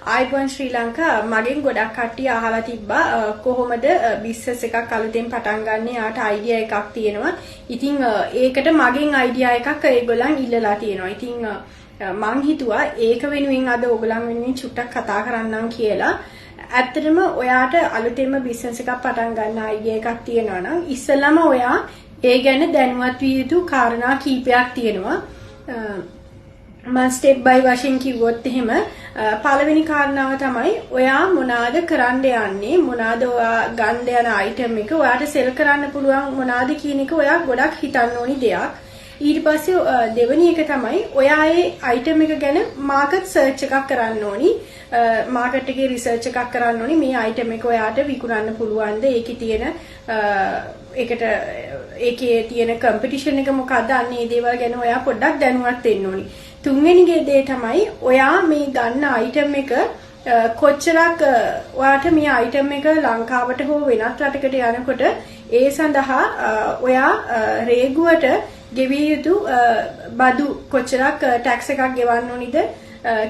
ආයුබෝවන් ශ්‍රී ලංකා. මගෙන් ගොඩක් කට්ටිය අහලා තිබ්බා කොහොමද බිස්නස් එකක් අලුතෙන් පටන් ගන්න, යාට අයිඩියා එකක් තියෙනවා. ඉතින් ඒකට මගෙන් අයිඩියා එකක් ඒගොල්ලන් ඉල්ලලා තියෙනවා. ඉතින් මං හිතුවා ඒක වෙනුවෙන් අද ඔයගොල්ලන් වෙනුවෙන් චුට්ටක් කතා කරන්නම් කියලා. ඇත්තටම ඔයාට අලුතෙන්ම බිස්නස් එකක් පටන් ගන්න අයිඩියා එකක් තියෙනවා නම් ඉස්සෙල්ලාම ඔයා ඒ ගැන දැනුවත් විය යුතු කාරණා කීපයක් තියෙනවා. මං ස්ටෙප් බයි වශයෙන් කිව්වොත් එහෙම, පළවෙනි කාරණාව තමයි ඔයා මොනවාද කරන්න යන්නේ, මොනවාද ඔයා ගන්න යන අයිටම් එක, ඔයාට සෙල් කරන්න පුළුවන් මොනවාද කියන එක ඔයා ගොඩක් හිතන්න ඕනි දෙයක්. ඊට පස්සේ දෙවෙනි එක තමයි ඔයා ඒ අයිටම් එක ගැන මාකට් සර්ච් එකක් කරන්න ඕනි. මාකට් එකේ රිසර්ච් එකක් කරන්න ඕනි. මේ අයිටම් එක ඔයාට විකුණන්න පුළුවන්ද? ඒකේ තියෙන ඒකට ඒකේ තියෙන කම්පිටිෂන් එක මොකද්ද? අන්න ඒ දේවල් ගැන ඔයා පොඩ්ඩක් දැනුවත් වෙන්න ඕනි. තුන්වෙනි දේ තමයි ඔයා මේ ගන්න අයිටම් එක කොච්චරක් ඔයාට මේ අයිටම් එක ලංකාවට හෝ වෙනත් රටකට යනකොට ඒ සඳහා ඔයා රේගුවට ගෙවිය යුතු බදු කොච්චරක්, ටැක්ස් එකක් ගෙවන්න ඕනිද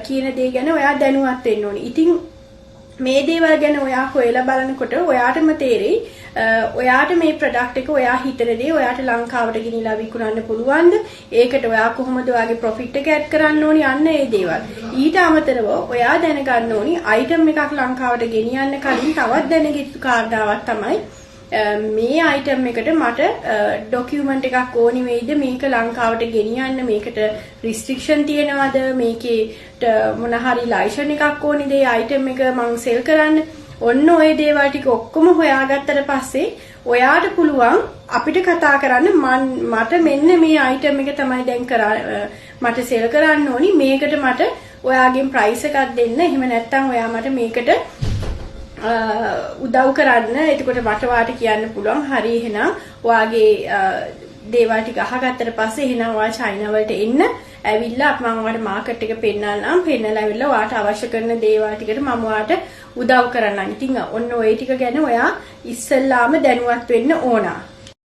කියන දේ ගැන ඔයා දැනුවත් වෙන්න ඕනි. ඉතින් මේ දේවල් ගැන ඔයා හොයලා බලනකොට ඔයාටම තේරෙයි ඔයාට මේ ප්‍රොඩක්ට් එක, ඔයා හිතන දේ ඔයාට ලංකාවට ගෙනිලා විකුණන්න පුළුවන්ද? ඒකට ඔයා කොහොමද ඔයාගේ ප්‍රොෆිට් එක ඇඩ් කරන්න ඕනි? අන්න ඒ දේවල්. ඊට අමතරව ඔයා දැනගන්න ඕනි අයිටම් එකක් ලංකාවට ගෙනියන්න කලින් තවත් දැනගත්තු කාරණාවක් තමයි මේ අයිටම් එකට මට ඩොකියුමන්ට් එකක් ඕනි වෙයිද මේක ලංකාවට ගෙනියන්න? මේකට රිස්ට්‍රික්ෂන් තියෙනවද? මේකේට මොන හරි ලයිසන් එකක් ඕනිද ඒ අයිටම් එක මං සෙල් කරන්න? ඔන්න ඔය දේවල් ටික ඔක්කොම හොයාගත්තට පස්සේ ඔයාට පුළුවන් අපිට කතා කරන්න, මට මෙන්න මේ අයිටම් එක තමයි දැන් කරා මට සෙල් කරන්න ඕනි, මේකට මට ඔයාගෙන් ප්‍රයිස් එකක් දෙන්න, එහෙම නැත්නම් ඔයා මට මේකට උදව් කරන්න. එතකොට මට ඔයාට කියන්න පුළුවන්, හරි, එහෙනම් ඔයාගේ දේවල් ටික අහගත්තට පස්සේ එහෙනම් ඔයා චයිනා වලට එන්න. ඇවිල්ලා මම ඔයාට මාකට් එක පෙන්නන්නම්. පෙන්නලා ඇවිල්ලා ඔයාට අවශ්‍ය කරන දේවල් ටිකට මම ඔයාට උදව් කරන්නම්. ඉතින් ඔන්න ඔය ටික ගැන ඔයා ඉස්සෙල්ලාම දැනුවත් වෙන්න ඕන.